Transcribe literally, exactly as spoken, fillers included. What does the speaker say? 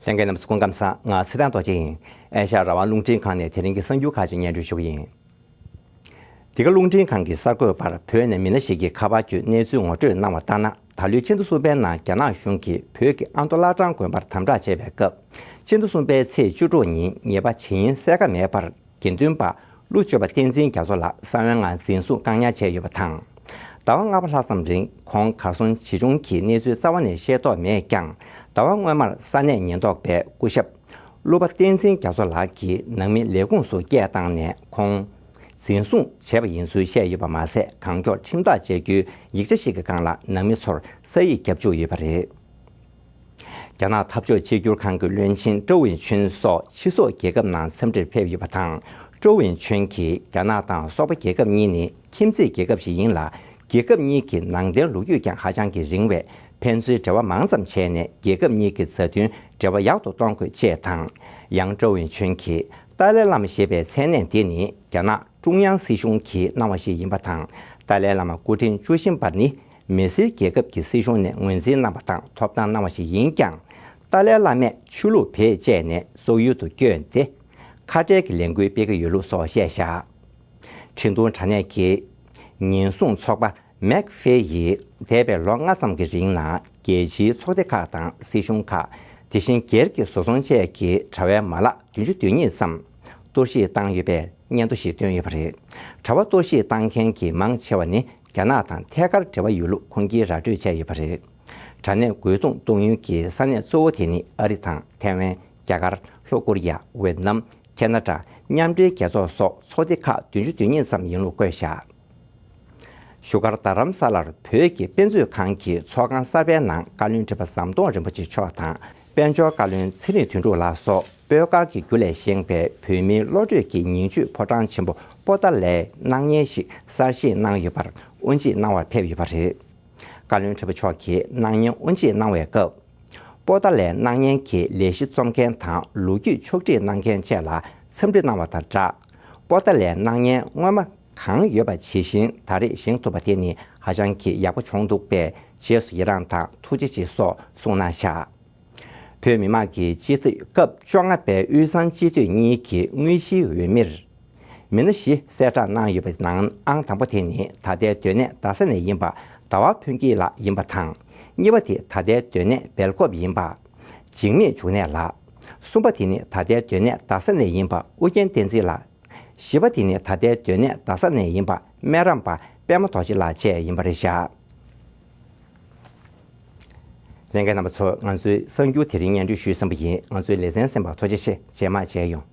ལྷན་རྒྱས་རྣམ་པ་ཚོ་སྐུ་ཁམས་བཟང་། ང་ཚེ་བརྟན་རྡོ་རྗེ་ཡིན། ཨེ་ཤ་ཡ་རང་དབང་རླུང་འཕྲིན་ཁང་ནས་དེ་རིང་གི་གསར་འགྱུར་ཁག་ཅིག་སྙན་སྒྲོན་ཞུ་གི་ཡིན། འདི་ག་རླུང་འཕྲིན་ཁང་གི་གསར་འགོད་པར་བོད་ནས་མི་སྣ་ཞིག་གིས་ཁ་པར་བརྒྱུད་གནས་ཚུལ་ངོ་སྤྲོད་གནང་བ་ལྟར་ན། ད་ལོའི་སྤྱི་ཟླ་གསུམ་པའི་ནང་རྒྱ་ནག་གཞུང་གིས་བོད་ཀྱི་ཨ་མདོ་བླ་བྲང་དགོན་པར་དམ་དྲག་བྱས་པའི་སྐབས། སྤྱི་ཟླ་གསུམ་པའི་ཚེས་བཅུ་དྲུག་ཉིན་ཉེས་པ་ཇི་ཡིན་གསལ་ཁ་མེད་པར། དགེ་འདུན་པ་ཀླུ་སྤྱོད་པ་བསྟན་འཛིན་རྒྱ་མཚོ་ལགས་ས་བོན་ངང་འཛིན་བཟུང་བཀག་ཉར་བྱས་ཡོད་པ་དང་། ཟླ་བ་ལྔ་པ་ལྷག་ཙམ་རིང་ཁོང་གར་སོང་ཇི་བྱུང་གི་གནས་ཚུལ་རྩ་བ་ནས་ཤེས་རྟོགས་མེད་ཀྱང་། ཟླ་བ་སྔོན་མར་ས་གནས་ཉེན་རྟོག་པས་སྐུ་ཞབས་ཀླུ་པ་བསྟན་འཛིན་རྒྱ་མཚོ་ལགས་ཀྱི་ནང་མི་ལས་ཁུངས་སུ་སྐད་བཏང་ནས་ཁོང་འཛིན་བཟུང་བྱས་པ་ཡིན་ཚུལ་བཤད་ཡོད་པ་མ་ཟད། གང་མགྱོགས་ཁྲིམས་ཐག་བཅད་རྒྱུའི་ཡིག་ཆ་ཞིག་གི་སྒང་ལ་ནང་མི་ཚོར་ས་ཡིག་བརྒྱབ་བཅུག་ཡོད་པ་རེད། རྒྱ་ནག་འཐབ་ཕྱོགས་གཅིག་གྱུར་ཁང་གི་བློན་ཆེན་ཀྲོའུ་ཝིན་ཆོན་སོགས་ཕྱི་སོག་རྒྱལ་ཁབ་ནང་འཚམས་འདྲིར་ཕེབས་ཡོད་པ་དང་། ཀྲོའུ་ཝིན་ཆོན་གྱིས་རྒྱ་ནག་དང་སོག་པོ་རྒྱལ་ཁབ་གཉིས་ནི་ཁྱིམ་མཚེས་རྒྱལ་ཁབ་ཞིག་ཡིན་ལ། རྒྱལ་ཁབ་གཉིས་ཀྱི་ནང་བསྟན་ལོ་རྒྱུས་ཀྱང་ཧ་ཅང་གི་རིང་བས། ཕན་ཚུན་འབྲེལ་བ་མང་ཙམ་བྱས་ནས་རྒྱལ་ཁབ་གཉིས་ཀྱི་མཛའ་མཐུན་འབྲེལ་བ་ཡག་ཏུ་གཏོང་དགོས་ཅེས་དང་། ཡང་ཀྲོའུ་ཝིན་ཆོན་གྱིས་ཏཱ་ལའི་བླ་མ་ཞེས་པའི་མཚན་གནས་འདི་ནི་རྒྱ་ནག་ཀྲུང་དབྱང་སྲིད་གཞུང་གིས་གནང་བ་ཞིག་ཡིན་པ་དང་། ཏཱ་ལའི་བླ་མ་སྐུ་ཕྲེང་བཅུ་བཞི་པ་ནི། མི་སེར་རྒྱལ་ཁབ་ཀྱི་སྲིད་གཞུང་ནས་ངོས་འཛིན་གནང་བ་དང་ཐོབ་ཐང་གནང་བ་ཞིག་ཡིན་ཀྱང་། ཏཱ་ལའི་བླ་མས་ཆོས་ལུགས་བེད་སྤྱད་ནས་སོག་ཡུལ་དུ་བསྐྱོད་དེ། ཁ་བྲལ་གྱི་ལས་འགུལ་སྤེལ་གྱི་ཡོད་ལུགས་སོགས་བཤད་བཞག་འཕྲིན་གཏོང་དྲ་གནས་ཀྱི་ཉེན་སྲུང་ཚོགས་པ་མེག་ཧྥེ་ཡིས་འདས་པའི་ལོ་ལྔ་ཙམ་གྱི་རིང་ལ་རྒྱལ་སྤྱིའི་ཚོགས་སྡེ་ཁག་དང་སྲིད་གཞུང་ཁག་དེ་བཞིན་སྒེར་གྱི་བཟོ་ཚོང་བཅས་ཀྱི་དྲ་བའི་མ་ལག་བདུན་ཅུ་དོན་གཉིས་ཙམ་གཏོར་བཤིག་བཏང་ཡོད་པའི་སྙན་ཐོ་ཞིག་བཏོན་ཡོད་པ་རེད། དྲ་བ་གཏོར་བཤིག་བཏང་མཁན་གྱི་མང་ཆེ་བ་ནི་རྒྱ་ནག་དང་ཐད་ཀར་འབྲེལ་བ་ཡོད་ལུགས་ཁུངས་སྐྱེལ་ར་སྤྲོད་བྱས་ཡོད་པ་རེད། དྲ་གནས་རྒོལ་རྡུང་གཏོང་ཡུལ་གྱི་ས་གནས་གཙོ་བོ་དེ་ནི་ཨ་རི་དང་ཐའེ་ཝན། རྒྱ་གར། ལྷོ་ཀོ་རི་ཡ། ཝེ་ཏི་ནམ། ཁེ་ན་ཌ། མཉམ་འབྲེལ་རྒྱལ་ཚོགས་སོགས་ཚོགས་སྡེ་ཁག་བདུན་ཅུ་དོན་གཉིས་ཙམ་ཡིན་ལུགས་བཀོད་བཞག་བཞུགས་སྒར་རྡ་རམ་ས་ལར་བོད་ཀྱི་དཔེ་མཛོད་ཁང་གི་ཚོགས་ཁང་གསར་པའི་ནང་བཀའ་བློན་ཁྲི་པ་ཟམ་གདོང་རིན་པོ་ཆེ་མཆོག་དང་། དཔལ་འབྱོར་བཀའ་བློན་ཚེ་རིང་དོན་གྲུབ་ལགས་སོགས་པོད་དཀར་གྱི་རྒྱུ་ལས་བཞེངས་པའི་བོད་མིའི་བློ་གྲོས་ཀྱི་ཉིང་བཅུད་ཕོ་བྲང་ཆེན་པོ་པོ་ཏཱ་ལའི་སྣང་བརྙན་ཞིག་གསར་བཞེངས་གནང་ཡོད་པར་དབུ་འབྱེད་གནང་བར་ཕེབས་ཡོད་པ་རེད། བཀའ་བློན་ཁྲི་པ་མཆོག་གིས་སྣང་བརྙན་དབུ་འབྱེད་གནང་བའི་སྐབས། པོ་ཏཱ་ལའི་སྣང་བརྙན་གྱི་ལས་གཞི་རྩོམ་མཁན་དང་ལོ་རྒྱུས་ཕྱོགས་བསྒྲིགས་གནང་མཁན་བཅས་ལ་འཚམས་འདྲི་གནང་བ་དང་སྦྲགས། པོ་ཏཱ་ལའི་སྣང་བརྙན་སྔོན་མ་གང་ཡོད་པ་ཇི་བཞིན་ད་རེས་བཞེངས་ཐུབ་པ་དེ་ནི་ཧ་ཅང་གི་ཡག་པོ་བྱུང་འདུག་པས་རྗེས་སུ་ཡི་རངས་དང་ཐུགས་རྗེ་ཆེ་སོགས་གསུངས་གནང་བཞག་བོད་མི་མང་གི་སྤྱི་འཐུས་སྐབས་བཅོ་ལྔ་པའི་དབུས་གཙང་སྤྱི་འཐུས་གཉིས་ཀྱི་དངོས་གཞིའི་འོས་མིར། མི་སྣ་བཞི་གསལ་བསྒྲགས་གནང་ཡོད་པའི་ནང་ཨང་དང་པོ་དེ་ནི་ད་ལྟའི་སྡོད་གནས་རྡ་ས་ནས་ཡིན་པ་ཟླ་བ་ཕུན་སྐྱིད་ལགས་ཡིན་པ་དང་། གཉིས་པ་དེ་ད་ལྟའི་སྡོད་གནས་སྦེལ་ཀོབ་ཡིན་པ། འཇིགས་མེད་འབྱུང་གནས་ལགས། གསུམ་པ་དེ་ནི་ད་ལྟའི་སྡོད་གནས་རྡ་ས་ནས་ཡིན་པ་ཨུ་རྒྱན་བསྟན་འཛིན་ལགས། བཞི་པ་དེ་ནི་ད་ལྟའི་སྡོད་གནས་རྡ་ས་ནས་ཡིན་པ་སྨན་རམས་པ་པད་མ་རྡོ་རྗེ་ལགས་བཅས་ཡིན་པ་རེད་བཞག་ལྷན་རྒྱས་རྣམ་པ་ཚོ། ང་ཚོའི་གསར་འགྱུར་དེ་རིང་སྙན་སྒྲོན་ཞུས་ཟིན་པ་ཡིན། ང་ཚོའི་ལེ་ཚན་གསན་པར་ཐུགས་རྗེ་ཆེ། རྗེས་མ་མཇལ་ཡོང་།